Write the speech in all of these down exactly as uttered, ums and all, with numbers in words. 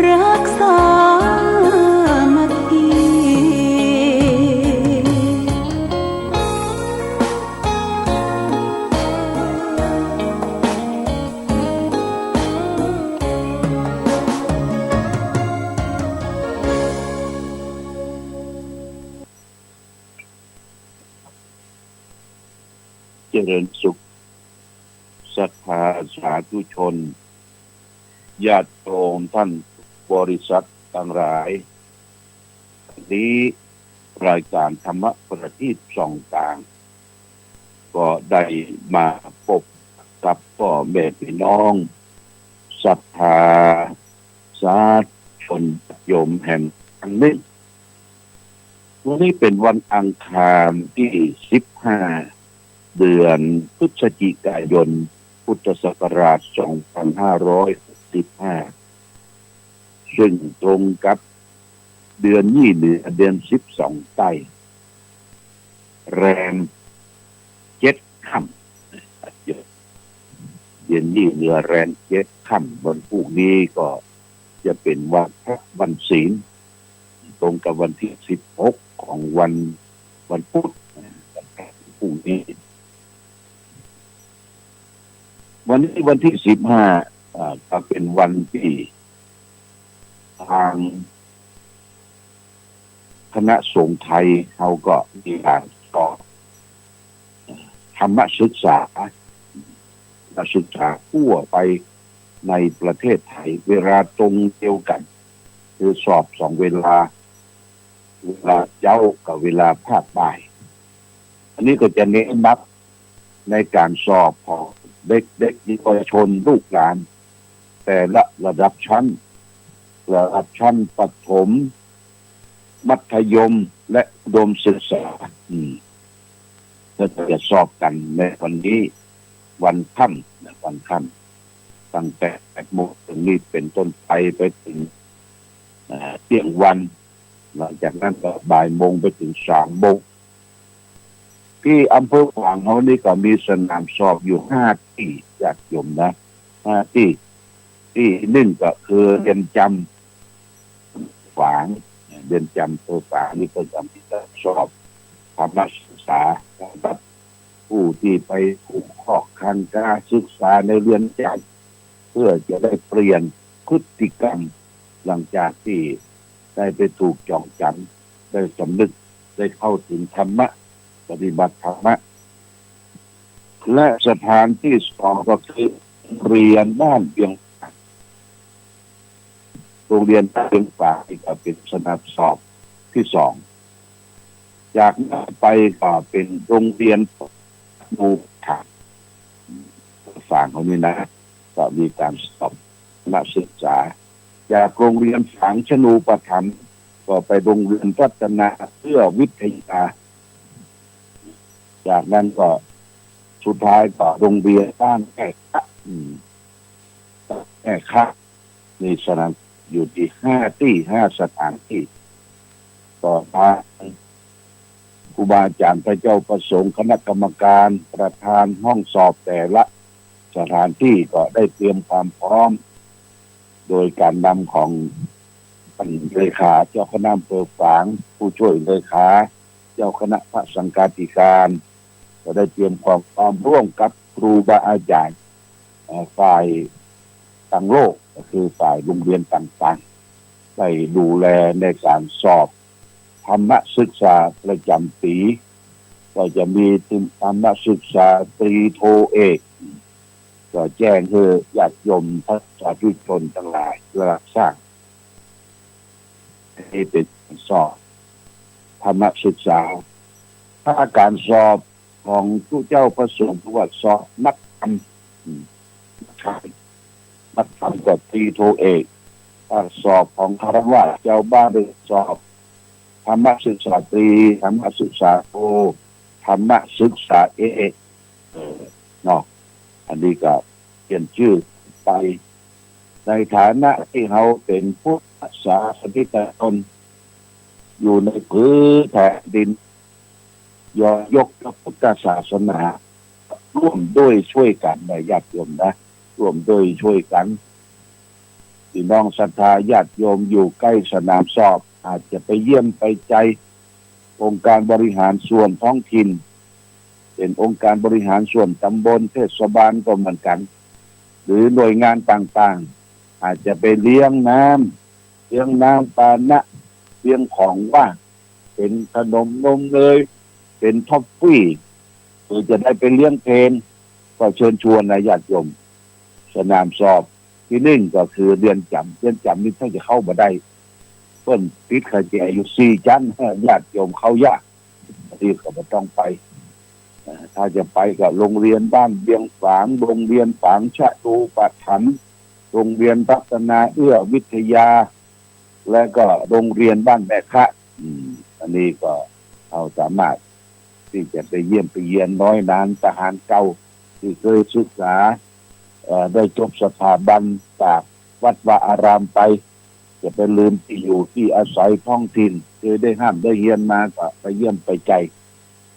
รักสามัคคี เจริญสุข ศรัทธาสาธุชน ญาติโยมท่านบริษัทตังหลาย วันนี้รายก๋านธรรมประทีปส่องตาง ก็ได้มาปบกับป้อแม่ปี้น้อง ศรัทธาสาธุชนญาติโยมแหมครั้งนึ่ง วันนี้เป๋นวันอังคารตี้สิบห้า เดือนพฤศจิกายน พุทธศักราชสองพันห้าร้อยหกสิบห้า ซึ่งตรงกับเดือนยี่เหนือ เดือนสิบสองใต้ แรมเจ็ดค่ำ เดือนยี่เหนือแรมเจ็ดค่ำ วันพรุ่งนี้ก็จะเป๋นวันพระวันศีล ตรงกับวันตี้สิบหกของวัน วันพุธ วันพระพรุ่งนี้ วันนี้วันตี้สิบห้า อ่า ก็เป๋นวันตี้ตางคณะสงฆ์ไทยเฮาก็มีก๋านสอบธรรมศึกษา นักศึกษาทั่วไปในประเทศไทย เวลาตรงเดียวกั๋น คือสอบสองเวลา เวลาเจ๊ากับเวลาภาคบ่าย อันนี้ก็จะเน้นหนักในก๋านสอบของเด็กๆ เยาวชนลูกหลาน แต่ละระดับชั้น ระดับชั้นประถม มัธยม และอุดมศึกษา อืม ก็จะสอบกั๋นในวันนี้ วันค่ำนะ วันค่ำ ตั้งแต่แปดโมงเถิงนี้เป๋นต้นไป ไปเถิง เอ่อ เตี้ยงวัน หลังจากนั้นก็บ่ายโมงไปเถิงสามโมง ตี้อำเภอฝางเฮานี่ก็มีสนามสอบอยู่ห้าตี้ ญาติโยมนะ ห้าตี้ ตี้นึ่งก็คือเรือนจ๋ำฝาง เรือนจ๋ำอำเภอฝางนี่เปิ้นก็มีก๋านสอบธรรมศึกษาสำหรับผู้ตี้ไปผูกคอกคางกาศึกษาในเรือนจ๋ำ เพื่อจะได้เปลี่ยนพฤติกรรม หลังจากตี้ได้ไปถูกจ๋องจ๋ำ ได้สำนึก ได้เข้าเถิงธรรมะ ปฏิบัติธรรมะ และสถานตี้สองก็คือโรงเรียนบ้านเวียงฝาง โรงเรียนบ้านเวียงฝางนี่ก็เป๋นสนามสอบตี้สอง จากนั้นไปก็เป๋นโรงเรียนธนูปถัมภ์ ฝางเฮานี่นะ ก็มีก๋านสอบธรรมศึกษา จากโรงเรียนฝางธนูปถัมภ์ ก็ไปโรงเรียนรัตนาเอื้อวิทยา จากนั้นก็สุดท้ายก็โรงเรียนบ้านแม่คะ อืม แม่คะ นี่สนามอยู่ตี้ห้าตี้ ห้าสถานตี้ ก็ตางครูบาอาจ๋ารย์ พระเจ้าพระสงฆ์ คณะกรรมการ ประธานห้องสอบแต่ละสถานตี้ก็ได้เตรียมความพร้อม โดยก๋านนำของต้านเลขาเจ้าคณะอำเภอฝาง ผู้จ้วยเลขาเจ้าคณะพระสังฆาธิการ ก็ได้เตรียมความพร้อมร่วมกับครูบาอาจ๋ารย์ เอ่อ ฝ่ายตางโลก ก็คือฝ่ายโรงเรียนต่างๆ ได้ดูแลในก๋านสอบธรรมศึกษาประจ๋ำปี๋ ก็จะมีธรรมศึกษาตรีโทเอก ก็แจ้งหื้อญาติโยมสาธุชนตังหลายได้ฮับทราบ อันนี้เป๋นสอบธรรมศึกษา ถ้าก๋านสอบของตุ๊เจ้าพระสงฆ์ ถือว่าสอบนักธรรม อืม นักธรรม นักธรรมก็ตรีโทเอก ถ้าสอบของฆราวาสเจ้าบ้าน เรียกสอบธรรมศึกษาตรี ธรรมศึกษาโท ธรรมศึกษาเอก เออ เนาะ อันนี้ก็เปลี่ยนจื้อไป ในฐานะตี้เฮาเป๋นพุทธศาสนิกชน อยู่ในผืนแผ่นดิน ยอมยกพระพุทธศาสนา ร่วมด้วยช่วยกั๋นนะญาติโยมนะ ร่วมด้วยช่วยกั๋น พี่น้องศรัทธาญาติโยมอยู่ใก้สนามสอบ อาจจะไปเยี่ยมไปไจ องค์การบริหารส่วนท้องถิ่น เป๋นองค์การบริหารส่วนตำบลเทศบาลก็เหมือนกั๋น หรือหน่วยงานต่างๆ อาจจะไปเลี้ยงน้ำ เลี้ยงน้ำปานะ เลี้ยงของว่าง เป๋นขนมนมเนย เป๋นทอฟฟี่ หรือจะได้ไปเลี้ยงเพล ก็เชิญชวนนะญาติโยม สนามสอบตี้นึ่งก็คือเรือนจ๋ำ เรือนจ๋ำนี่ถ้าจะเข้าบ่ได้ เปิ้นติดขะแจอยู่สี่จั๊น ญาติโยมเข้ายาก อันนี้ก็บ่ต้องไป เอ่อ ถ้าจะไปก็โรงเรียนบ้านเวียงฝาง โรงเรียนฝางชะดูปถัมภ์ โรงเรียนรัตนาเอื้อวิทยา และก็โรงเรียนบ้านแม่คะ อืม อันนี้ก็เฮาสามารถตี้จะไปเยี่ยมไปเยียนน้อยหนานทหารเก่า ตี้เกยศึกษา เอ่อ ได้จบสถาบันจากวัดวาอารามไป จะไปลืมตี้อยู่ตี้อาศัยท้องถิ่น เกยได้ฮ่ำได้เฮียนมาก็ไปเยี่ยมไปไจ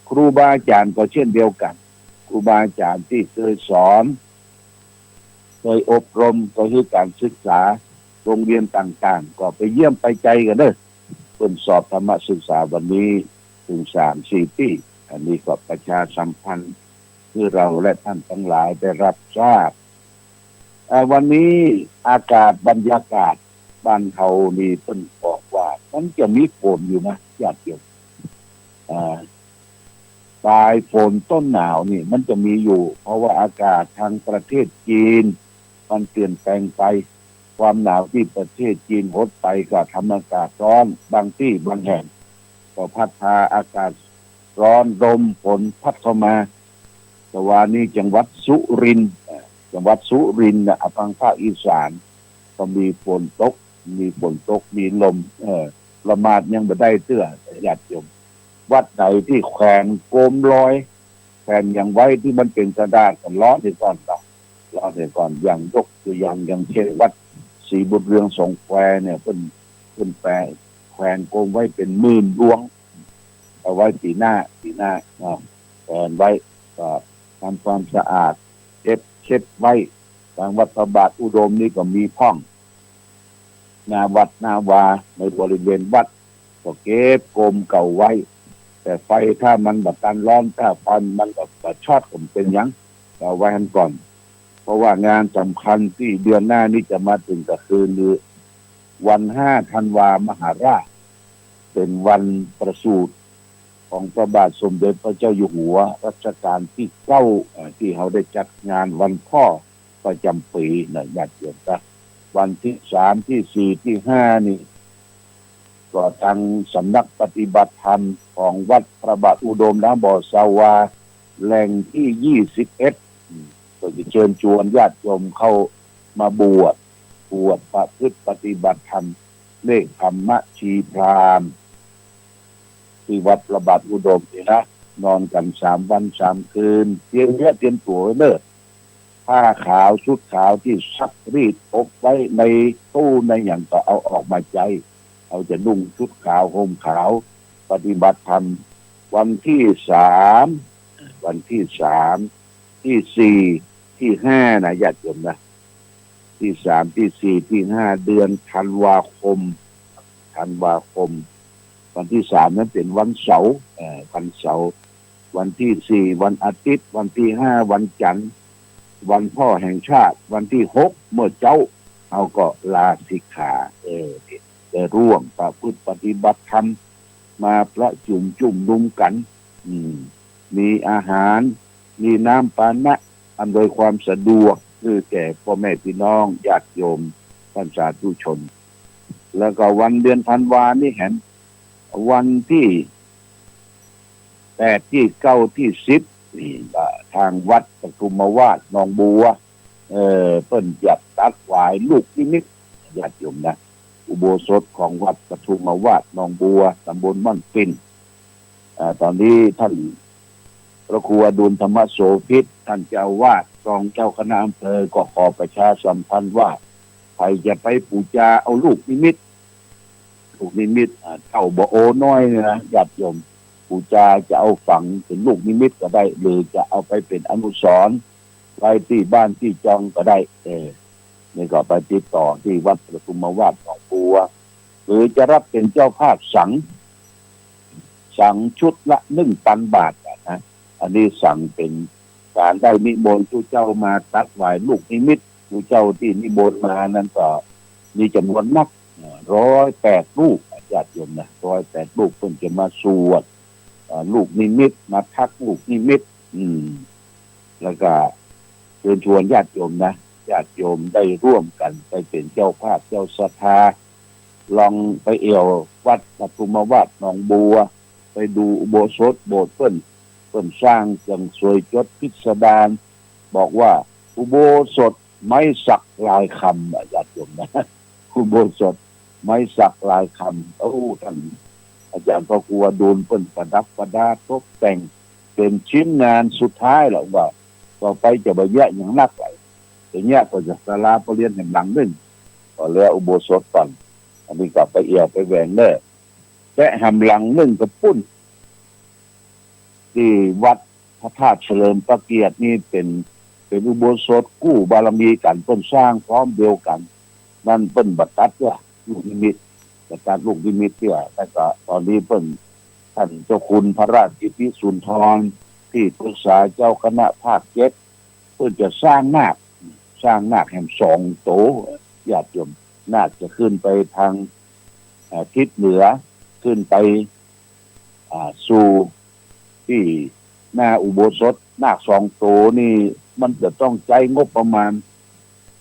ครูบาอาจ๋ารย์ก็เช่นเดียวกั๋น ครูบาอาจ๋ารย์ตี้เกยสอน เกยอบรม เกยหื้อก๋านศึกษา โรงเรียนต่างๆ ก็ไปเยี่ยมไปไจกั๋นเน่อ เปิ้นสอบธรรมศึกษาวันนี้เถิงสามสี่ตี้ อันนี้ก็ประชาสัมพันธ์หื้อเฮาและต้านตังหลายได้ฮับทราบ เอ่อ วันนี้อากาศบรรยากาศบ้านเฮานี่เปิ้นบอกว่ามันจะมีฝนอยู่นะญาติโยม เอ่อ ปลายฝนต้นหนาวนี่มันจะมีอยู่ เพราะว่าอากาศตางประเทศจีนมันเปลี่ยนแปลงไป ความหนาวตี้ประเทศจีนหดไปก็ทำอากาศฮ้อน บางตี้บางแห่งก็พัดพาอากาศฮ้อน ลมฝนพัดเข้ามา แต่ว่านี่จังหวัดสุรินทร์ เอ่อ จังหวัดสุรินทร์น่ะ อ่ะ ตางภาคอีสานก็มีฝนตก มีฝนตก มีลม เอ่อ ประมาทยังบ่ได้เตื้อ ญาติโยม วัดไหนตี้แขวนโกมลอย แขวนหยังไว้ตี้มันเป๋นกระดาษก็ลอเหียก่อนเนาะ ลอเหียก่อน อย่างยกตั๋วอย่าง อย่างเช่นวัดศรีบุญเรืองสองแควเนี่ย เปิ้น เปิ้นแปะแขวนโกมไว้เป๋นหมื่นดวง เอาไว้ปี๋หน้า ปี๋หน้าเนาะ แขวนไว้ ก็ทำความสะอาด เก็บ เช็ดไว้ ตางวัดพระบาทอุดมนี่ก็มีพ่อง หน้าวัดหน้าวา ในบริเวณวัด ก็เก็บโกมเก่าไว้ แต่ไฟถ้ามันบ่ตันฮ้อน ถ้าไฟมันบ่ บ่ช็อตก็บ่เป๋นหยัง ก็เอาไว้หั้นก่อน เพราะว่างานสำคัญตี้เดือนหน้านี้จะมาเถิงก็คือวันห้าธันวามหาราช เป๋นวันประสูติของพระบาทสมเด็จพระเจ้าอยู่หัวรัชกาลตี้เก้า เอ่อ ตี้เฮาได้จัดงานวันพ่อประจ๋ำปี๋นะญาติโยมนะ วันตี้สาม ตี้สี่ ตี้ห้านี่ ก็ตางสำนักปฏิบัติธรรมของวัดพระบาทอุดมนะ บ่ทราบว่าแหล่งตี้ยี่สิบเอ็ด อืม ก็จะเชิญชวนญาติโยมเข้ามาบวช บวชประพฤติปฏิบัติธรรม เนกขัมมชีพราหมณ์ ตี้วัดพระบาทอุดมนี่นะ นอนกั๋นสามวันสามคืน เตรียมเนื้อเตรียมตั๋วไว้เน่อ ผ้าขาวชุดขาวตี้ซักรีดอบไว้ในตู้ในหยังก็เอาออกมาใจ๊ เฮาจะนุ่งชุดขาวห่มขาว ปฏิบัติธรรม วันตี้สาม วันตี้สาม ตี้สี่ ตี้ห้านะญาติโยมนะ ตี้สาม ตี้สี่ ตี้ห้า เดือนธันวาคม ธันวาคม วันตี้สาม นั้นเป๋นวันเสาร์ เอ่อ วันเสาร์ วันตี้สี่ วันอาทิตย์ วันตี้ห้า วันจันทร์ วันพ่อแห่งชาติ วันตี้หก เมื่อเจ๊า เฮาก็ลาสิกขา เออ ได้ร่วมประพฤติปฏิบัติธรรม มาประชุมจุมนุมกั๋น อืม มีอาหาร มีน้ำปานะ อำนวยความสะดวกหื้อแก่ป้อแม่ปี้น้องญาติโยมต้านสาธุชน แล้วก็วันเดือนธันวานี่แหม วันตี้แปด ตี้เก้า ตี้สิบ นี่ก็ตางวัดปทุมมาวาสหนองบัว เอ่อ เปิ้นจะตัดหวายลูกนิมิต ญาติโยมนะ อุโบสถของวัดปทุมมาวาสหนองบัว ตำบลม่อนปิ่น อ่า ต๋อนนี้ต้านพระครูอดุลธรรมโสภิต ต้านเจ้าอาวาส รองเจ้าคณะอำเภอ ก็ขอประชาสัมพันธ์ว่า ใผจะไปปู๋จาเอาลูกนิมิต ลูกนิมิต อ่า เต้าบ่โอน้อยนี่นะ ญาติโยม ปู๋จาจะเอาฝังเป๋นลูกนิมิตก็ได้ หรือจะเอาไปเป๋นอนุสรณ์ไว้ตี้บ้านตี้จองก็ได้ เออ นี่ก็ไปติดต่อตี้วัดปทุมมาวาสหนองบัว หรือจะรับเป๋นเจ้าภาพสัง สังชุดละหนึ่งปันบาทอะนะ อันนี้สังเป๋นก๋านได้นิมนต์ตุ๊เจ้ามาตรัสถวายลูกนิมิต ตุ๊เจ้าตี้นิมนต์มานั้นก็มีจ๋ำนวนนัก เอ่อ ร้อยแปดรูป ญาติโยมนะ ร้อยแปดรูป เปิ้นจะมาสวด เอ่อ ลูกนิมิต มาทักลูกนิมิต อืม แล้วก็เชิญชวนญาติโยมนะ ญาติโยมได้ร่วมกั๋นไปเป๋นเจ้าภาพเจ้าศรัทธา ลองไปแอ่ววัดปทุมมาวาสหนองบัว ไปดูอุโบสถโบสถ์เปิ้น เปิ้นสร้างอย่างสวยจดพิสดาร บอกว่าอุโบสถไม้สักลายคำอะ ญาติโยมนะ อุโบสถไม้สักลายคำ โอ้ ต้านอาจ๋ารย์พระครูอดุลเปิ้นประดับประดาตกแต่ง เป๋นชิ้นงานสุดท้ายแล้วว่า ต่อไปจะบ่เยียะหยังนักหลาย จะเยียะก็จะศาลาไปเรียนแหมหลังนึ่ง ก็เหลืออุโบสถก่อน อันนี้ก็ไปแอ่วไปแหวงเน่อ และแหมหลังนึ่งก็ปู๊น ตี้วัดพระธาตุเฉลิมพระเกียรตินี่เป๋น เป๋นอุโบสถกู้บารมีกั๋น เปิ้นสร้างพร้อมเดียวกั๋น นั้นเปิ้นบ่ตัดเตื้อลูกนิมิต บ่ตัดลูกนิมิตเตื้อ แล้วก็ต๋อนนี้เปิ้น ต้านเจ้าคุณพระราชกิติสุนทร ตี้ปรึกษาเจ้าคณะภาคเจ็ด เปิ้นจะสร้างนาค สร้างนาคแหมสองโต ญาติโยม นาคจะขึ้นไปตาง อ่า ทิศเหนือ ขึ้นไป อ่า สู่ตี้หน้าอุโบสถ นาคสองโตนี่มันจะต้องใจ๊งบประมาณ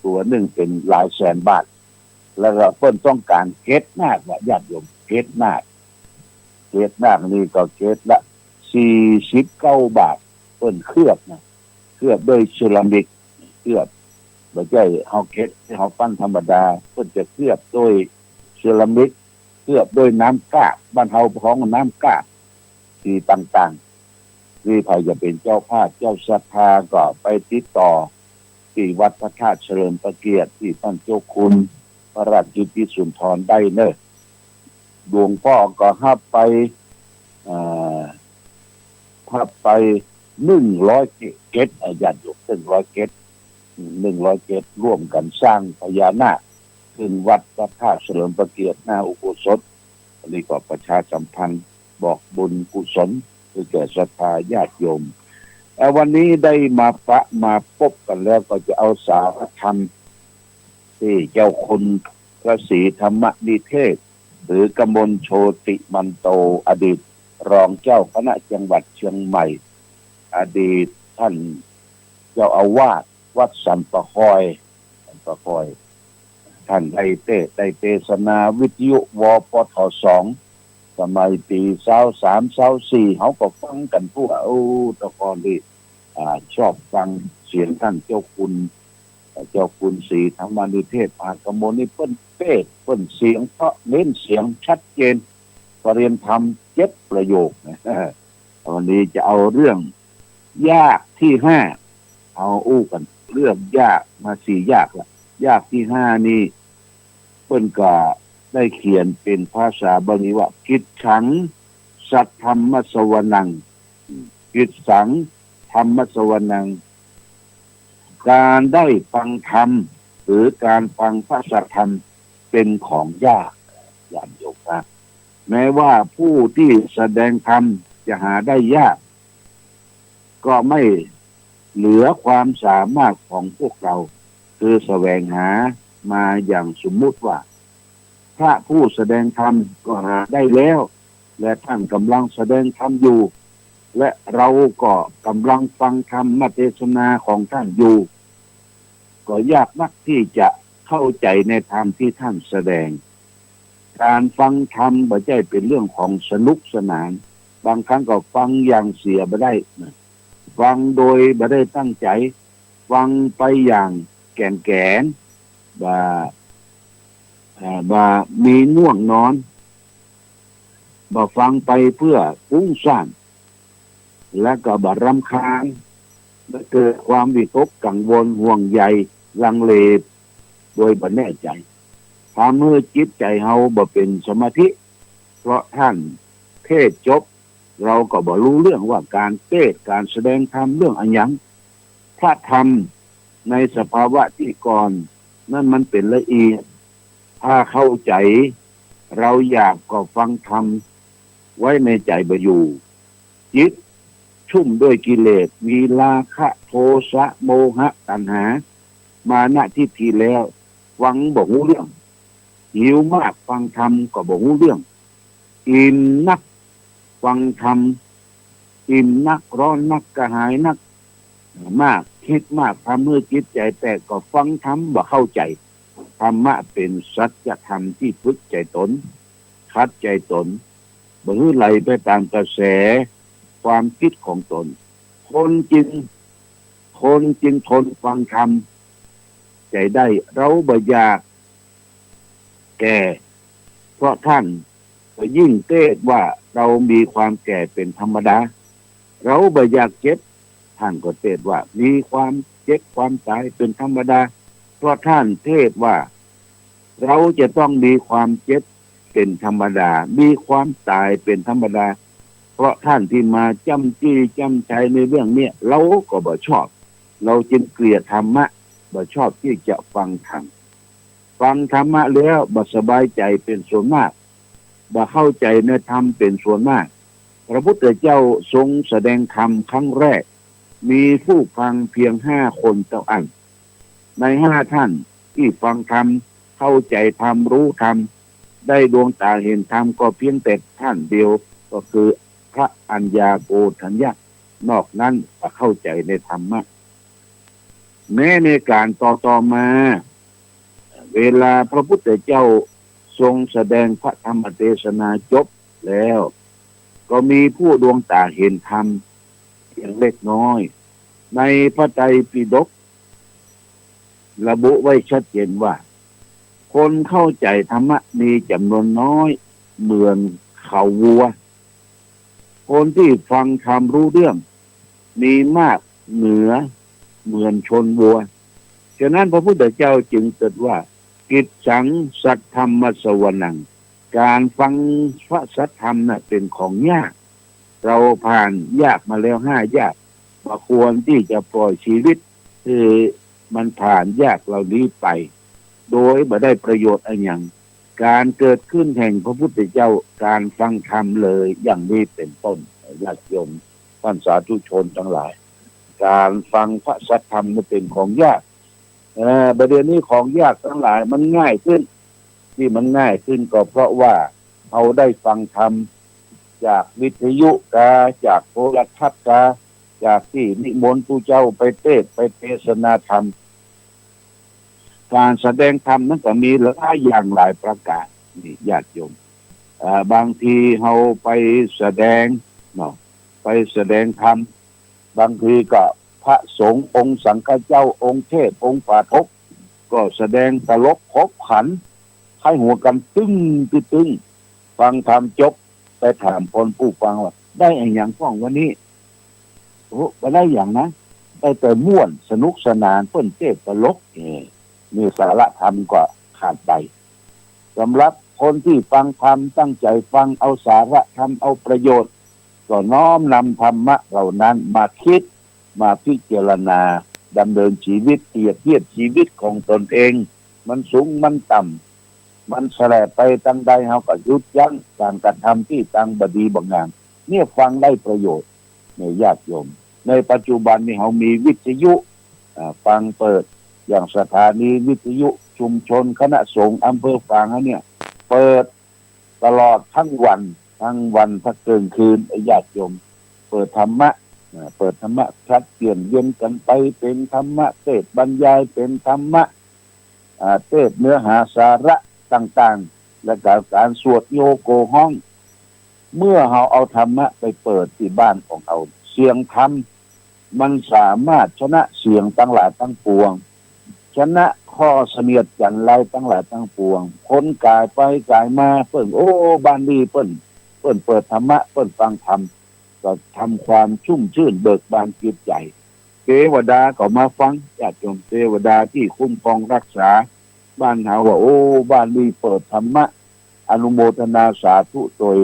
ตั๋วนึ่งเป๋นหลายแสนบาท แล้วก็เปิ้นต้องก๋านเก็ดนาคว่ะ ญาติโยม เก็ดนาค เก็ดนาคนี่ก็เก็ดละสี่สิบเก้าบาท เปิ้นเคลือบนะ เคลือบด้วยเซรามิก เคลือบ บ่ใจ้เฮาเก็ด เฮาปั้นธรรมดา เปิ้นจะเคลือบด้วยเซรามิก เคลือบด้วยน้ำกร้า บ้านเฮาฮ้องน้ำกร้า สีต่างๆ นี่ใผจะเป๋นเจ้าภาพเจ้าศรัทธาก็ไปติดต่อตี้วัดพระธาตุเฉลิมพระเกียรติ ตี้ต้านเจ้าคุณพระราชกิติสุนทรได้เน่อ หลวงป้อก็ฮับไป อ่า ฮับไปหนึ่งร้อยเก็ด อะ ญาติโยม หนึ่งร้อยเก็ด อืม หนึ่งร้อยเก็ด ร่วมกั๋นสร้างพญานาค ขึ้นวัดพระธาตุเฉลิมพระเกียรติหน้าอุโบสถ อันนี้ก็ประชาสัมพันธ์บอกบุญกุศลหื้อแก่ศรัทธาญาติโยม เอ่อ วันนี้ได้มาปะมาปบกั๋นแล้วก็จะเอาสาระธรรมตี้เจ้าคุณพระศรีธรรมนิเทศ หรือกมลโชติมันโต อดีตรองเจ้าคณะจังหวัดเชียงใหม่ อดีตต้านเจ้าอาวาสวัดสันป่าคอย สันป่าคอย ต้านได้เตสน์ ได้เตสนาวิทยุ วปท สอง สมัยปี๋ซาวสาม ซาวสี่ เฮาก็ฟังกั๋นทั่ว โอ้ แต่ก่อนนี่ อ่า ชอบฟังเสียงต้านเจ้าคุณ เอ่อ เจ้าคุณศรีธรรมนิเทศ มหากมลนี่เปิ้นเตสน์ เปิ้นเสียงเพราะ เน้นเสียงชัดเจน ประเรียนธรรมเจ็ดประโยคนะ วันนี้จะเอาเรื่องยากที่ห้า เอาอู้กั๋น เรื่องยากมาสี่ยากละ ยากที่ห้านี่ เปิ้นก็ได้เขียนเป๋นภาษาบาลีว่า กิจฉัง สัทธัมมสวนัง กิจฉัง ธัมมสวนัง ก๋านได้ฟังธรรม หรือก๋านฟังพระสัทธรรมเป๋นของยาก ญาติโยมนะ แม้ว่าผู้ตี้แสดงธรรมจะหาได้ยาก ก็ไม่เหลือความสามารถของพวกเรา คือแสวงหามาอย่างสมมุติว่า พระผู้แสดงธรรมก็หาได้แล้ว และต้านก๋ำลังแสดงธรรมอยู่ และเราก็ก๋ำลังฟังธรรมเตสนาของต้านอยู่ ก็ยากนักตี้จะเข้าใจ๋ในธรรมตี้ต้านแสดง ก๋านฟังธรรมบ่ใจ้เป๋นเรื่องของสนุกสนาน บางครั้งก็ฟังอย่างเสียบ่ได้นะ ฟังโดยบ่ได้ตั้งใจ๋ ฟังไปอย่างแก๋งๆ บ่า อ่า บ่ามีง่วงนอน บ่ฟังไปเพื่อฟุ้งซ่าน และก็บ่รำคาญ และเกิดความวิตกกังวล ห่วงใย ลังเล โดยบ่แน่ใจ๋ ทำหื้อจิตใจ๋เฮาบ่เป๋นสมาธิ เพราะต้านเทศน์จบ เราก็บ่ฮู้เรื่องว่าก๋านเตสน์ ก๋านแสดงธรรมเรื่องอะหยัง พระธรรมในสภาวะตี้ก่อน นั้นมันเป๋นละเอียด ถ้าเข้าใจ๋ เฮาอยากก็ฟังธรรมไว้ในใจ๋บ่อยู่ จิตชุ่มด้วยกิเลส มีราคะ โทสะ โมหะ ตัณหา มานะ ทิฏฐิแล้ว ฟังบ่ฮู้เรื่อง หิวมาก ฟังธรรมก็บ่ฮู้เรื่อง อิ่มนัก ฟังธรรม อิ่มนัก ฮ้อนนัก กระหายนัก มาก กึ๊ดมาก ทำหื้อจิตใจ๋แตก ก็ฟังธรรมบ่เข้าใจ๋ ธรรมะเป๋นสัจธรรมตี้ฝึกใจ๋ต๋น ขัดใจ๋ต๋น บ่หื้อไหลไปต๋ามกระแสความกึ๊ดของต๋น คนจึง คนจึงทนฟังธรรมใจ๋ได้ เฮาบ่อยากแก่ เพราะต้านก็ยิ่งเตศน์ว่าเฮามีความแก่เป๋นธรรมดา เฮาบ่อยากเจ็บ ต้านก็เตศน์ว่ามีความเจ็บความต๋ายเป๋นธรรมดา เพราะต้านเตศน์ว่า เฮาจะต้องมีความเจ็บเป๋นธรรมดา มีความต๋ายเป๋นธรรมดา เพราะต้านตี้มาจ้ำจี้จ้ำชัยในเรื่องเนี้ย เฮาก็บ่ชอบ เฮาจึงเกลียดธรรมะ บ่ชอบตี้จะฟังธรรม ฟังธรรมะแล้วบ่สบายใจ๋เป๋นส่วนมาก บ่เข้าใจ๋ในธรรมเป๋นส่วนมาก พระพุทธเจ้าทรงแสดงธรรมครั้งแรก มีผู้ฟังเพียงห้าคนเต้าอั้น ในห้าต้านตี้ฟังธรรม เข้าใจ๋ธรรม ฮู้ธรรม ได้ดวงต๋าหันธรรมก็เปียงแต่ต้านเดียว ก็คือพระอัญญาโกณฑัญญะ นอกนั้นบ่เข้าใจ๋ในธรรมะ แม้ในก๋าลต่อๆ มา เวลาพระพุทธเจ้าทรงแสดงพระธรรมเตสนาจบแล้ว ก็มีผู้ดวงต๋าหันธรรมเปียงเล็กน้อย ในพระไตรปิฎกระบุไว้ชัดเจนว่า คนเข้าใจ๋ธรรมะมีจ๋ำนวนน้อยเหมือนเขาวัว คนตี้ฟังธรรมฮู้เรื่องมีมากเหมือ เหมือนชนวัว ฉะนั้นพระพุทธเจ้าจึงตรัสว่า กิจฉัง สัทธัมมสวนัง ก๋านฟังพระสัทธรรมน่ะเป๋นของยาก เฮาผ่านยากมาแล้วห้ายาก บ่ควรตี้จะปล่อยชีวิตหื้อมันผ่านยากเหล่านี้ไป โดยบ่ได้ประโยชน์อะหยัง ก๋านเกิดขึ้นแห่งพระพุทธเจ้า ก๋านฟังธรรมเลย อย่างนี้เป๋นต้น ญาติโยม ต้านสาธุชนตังหลาย ก๋านฟังพระสัทธรรมนี่เป๋นของยาก เอ่อ บ่าเดี่ยวนี้ของยากตังหลายมันง่ายขึ้น ตี้มันง่ายขึ้นก็เพราะว่าเฮาได้ฟังธรรมจากวิทยุกา จากโทรทัศน์กา จากตี้นิมนต์ผู้เจ้าไปเตสน์ไปเตสนาธรรม ก๋านแสดงธรรมนั้นก็มีหลายอย่างหลายประก๋าน นี่ญาติโยม เอ่อ บางทีเฮาไปแสดงเนาะ ไปแสดงธรรม บางทีก็พระสงฆ์องค์สังฆเจ้า องค์เทศน์ องค์ปาฐก ก็แสดงตลกขบขัน ใค่หัวกั๋นตึ้งตึ้งตึ้ง ฟังธรรมจบ ไปถามคนผู้ฟังว่า ได้อะหยังพ่องวันนี้ โอ้ บ่ได้หยังนะ ได้แต่ม่วนสนุกสนาน เปิ้นเตสน์ตลก เออ นี่สาระธรรมก็ขาดไป สำหรับคนตี้ฟังธรรม ตั้งใจ๋ฟัง เอาสาระธรรม เอาประโยชน์ ก็น้อมนำธรรมะเหล่านั้นมากึ๊ด มาพิจารณา ดำเนินชีวิต เปรียบเทียบชีวิตของตนเอง มันสูง มันต่ำ มันแสลบไปตางใด เฮาก็หยุดยั้งก๋านกระทำตี้ตังบ่ดีบ่งาม เนี่ยฟังได้ประโยชน์ เนี่ยญาติโยม ในปัจจุบันนี่เฮามีวิทยุ อ่า ฟังเปิด อย่างสถานีวิทยุชุมชนคณะสงฆ์อำเภอฝางเนี่ย เปิดตลอดตึงวัน ตึงวันตึงเที่ยงคืน ไอ้ญาติโยม เปิดธรรมะ อ่า เปิดธรรมะ ผลัดเปลี่ยนเวียนกั๋นไป เป๋นธรรมะเตสน์บรรยาย เป๋นธรรมะ อ่า เตสน์เนื้อหาสาระต่างๆ และก็ก๋านสวดโยโกฮ้อง เมื่อเฮาเอาธรรมะไปเปิดตี้บ้านของเฮา เสียงธรรมมันสามารถชนะเสียงตังหลายตังปวง ชนะข้อเสนียดจัญไรตังหลายตังปวง คนก๋ายไปก๋ายมา เปิ้น โอ้ บ้านนี้เปิ้น เปิ้นเปิดธรรมะ เปิ้นฟังธรรม ก็ทำความชุ่มชื่นเบิกบานจิตใจ๋ เตวดาก็มาฟัง ญาติโยม เตวดาตี้คุ้มครองรักษาบ้านเฮาว่า โอ้ บ้านนี้เปิดธรรมะ อนุโมทนาสาธุตวย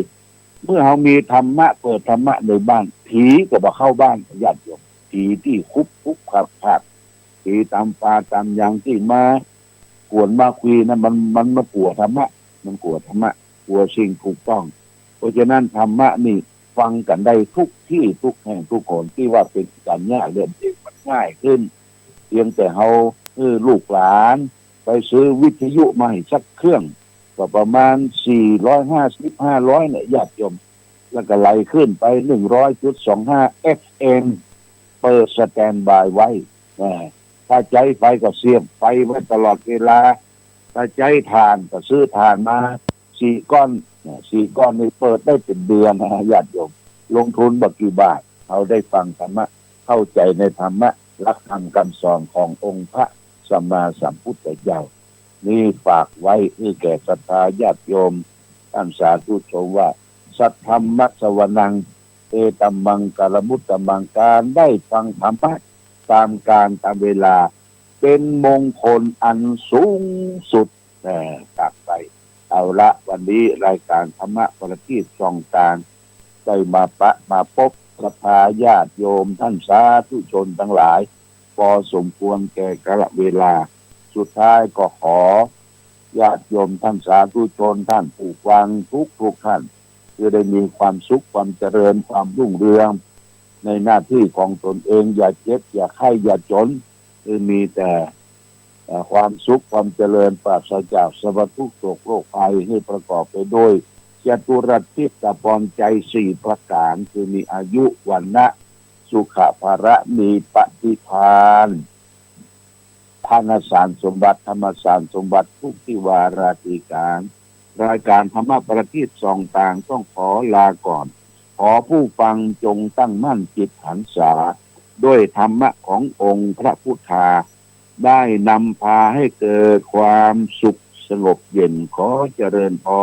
เมื่อเฮามีธรรมะ เปิดธรรมะในบ้าน ผีก็บ่เข้าบ้าน ญาติโยม ผีตี้คุกคุกคักคัก ผีต๋ามป่าต๋ามหยังตี้มา ขวนมาคุยนะ มัน มัน มันกั๋วธรรมะ มันกั๋วธรรมะ กั๋วสิ่งถูกต้อง เพราะฉะนั้นธรรมะนี่ฟังกั๋นได้ทุกตี้ ทุกแห่ง ทุกหน ตี้ว่าเป๋นกั๋นยากเรื่องเองมันง่ายขึ้น เพียงแต่เฮา เออ ลูกหลานไปซื้อวิทยุมาหื้อสักเครื่อง ก็ประมาณสี่ร้อยห้าสิบ ห้าร้อยเนี่ย ญาติโยม แล้วก็ไล่ขึ้นไป หนึ่งร้อยจุดสองห้า เอฟเอ็ม เปิดสแตนด์บายไว้ นะ ถ้าใจ๊ไฟก็เสียบไฟไว้ตลอดเวลา ถ้าใจ๊ถ่านก็ซื้อถ่านมาสี่ก้อน นะ สี่ก้อนนี่เปิดได้เป๋นเดือนนะ ญาติโยม ลงทุนบ่กี่บาท เฮาได้ฟังธรรมะ เข้าใจ๋ในธรรมะ หลักธรรมกำสอนขององค์พระสัมมาสัมพุทธเจ้า นี่ฝากไว้หื้อแก่ศรัทธาญาติโยม ต้านสาธุชนว่า สัทธัมมะสวนัง เอตัมมังคลมุตตมัง ก๋านได้ฟังธรรมะต๋ามกาลต๋ามเวลา เป๋นมงคลอันสูงสุด เอ่อ ตากไป เอาละ วันนี้รายก๋านธรรมะประทีปส่องตาง ได้มาปะมาปบศรัทธาญาติโยมต้านสาธุชนตังหลาย ปอสมควรแก่กาลเวลา สุดท้ายก็ขอญาติโยมต้านสาธุชน ต้านผู้ฟังทุกๆ ต้าน คือได้มีความสุข ความเจริญ ความรุ่งเรือง ในหน้าตี้ของตนเอง อย่าเจ็บ อย่าไข้ อย่าจ๋น คือมีแต่ เอ่อ ความสุข ความเจริญ ปราศจากสรรพทุกข์โศกโรคภัย หื้อประกอบไปด้วยจตุรทิพย์ตะปอนใจสี่ประก๋าน คือมีอายุ วรรณะ สุขะ พละ มีปฏิภาณ ธนสารสมบัติ ธรรมสารสมบัติ ทุกทิวาราตรีก๋าน รายก๋านธรรมะประทีปส่องตางต้องขอลาก่อน ขอผู้ฟังจงตั้งมั่นจิตหันษา ด้วยธรรมะขององค์พระพุทธา ได้นำพาให้เกิดความสุขสงบเย็น ขอเจริญพร